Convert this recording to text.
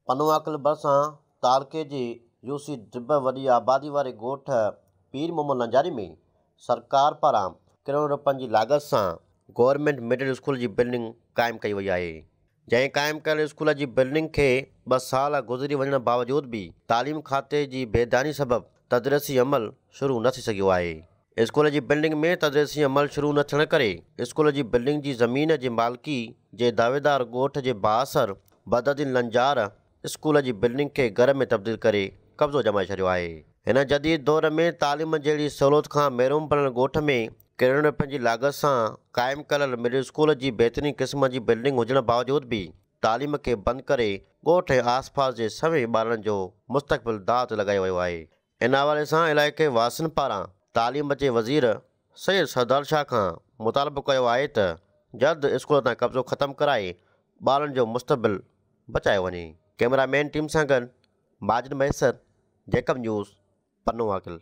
پنوعاقل ڀرسان تعلقي جي يوسي ڊٻ وڏي آبادي واري ڳوٺ پير محمد لنجاري ۾ سرڪار پاران ڪروڙين رپين جي لاڳت سان گورنمينٽ مڊل اسڪول جي بلڊنگ قائم ڪئي وئي آهي، جنهن قائم ڪيل اسڪول جي بلڊنگ کي ٻه سال گذري وڃڻ باوجود به تعليم کاتي جي بيڌياني سبب تدريسي عمل شروع نه ٿي سگهيو آهي. اسڪول جي بلڊنگ ۾ تدريسي عمل شروع نه ٿيڻ ڪري اسڪول جي بلڊنگ جي زمين جي مالڪي جي دعويدار ڳوٺ جي بااثر بدالدين لنجار اسڪول جي بلڊنگ کي گهر ۾ تبديل ڪري قبضو ڄمائي ڇڏيو آهي. هن جديد دور ۾ تعليم جهڙي سهولت کان محروم بڻيل ڳوٺ ۾ ڪروڙين رپين جي لاڳت سان قائم ڪيل مڊل اسڪول جي بهترين قسم جي بلڊنگ هجڻ باوجود به تعليم کي بند ڪري ڳوٺ ۽ آس پاس جي سوين ٻارڙن جو مستقبل داء تي لڳايو ويو آهي. ان حوالي سان علائقي واسين پاران تعليم جي وزير سيد سردار شاهه کان مطالبو ڪيو آهي ته جلد اسڪول تان قبضو ختم ڪرائي ٻارن جو مستقبل بچايو وڃي. ڪئميرا مين ٽيم سان گڏ ماجد مهيسر، جيڪب نيوز، پنو عاقل.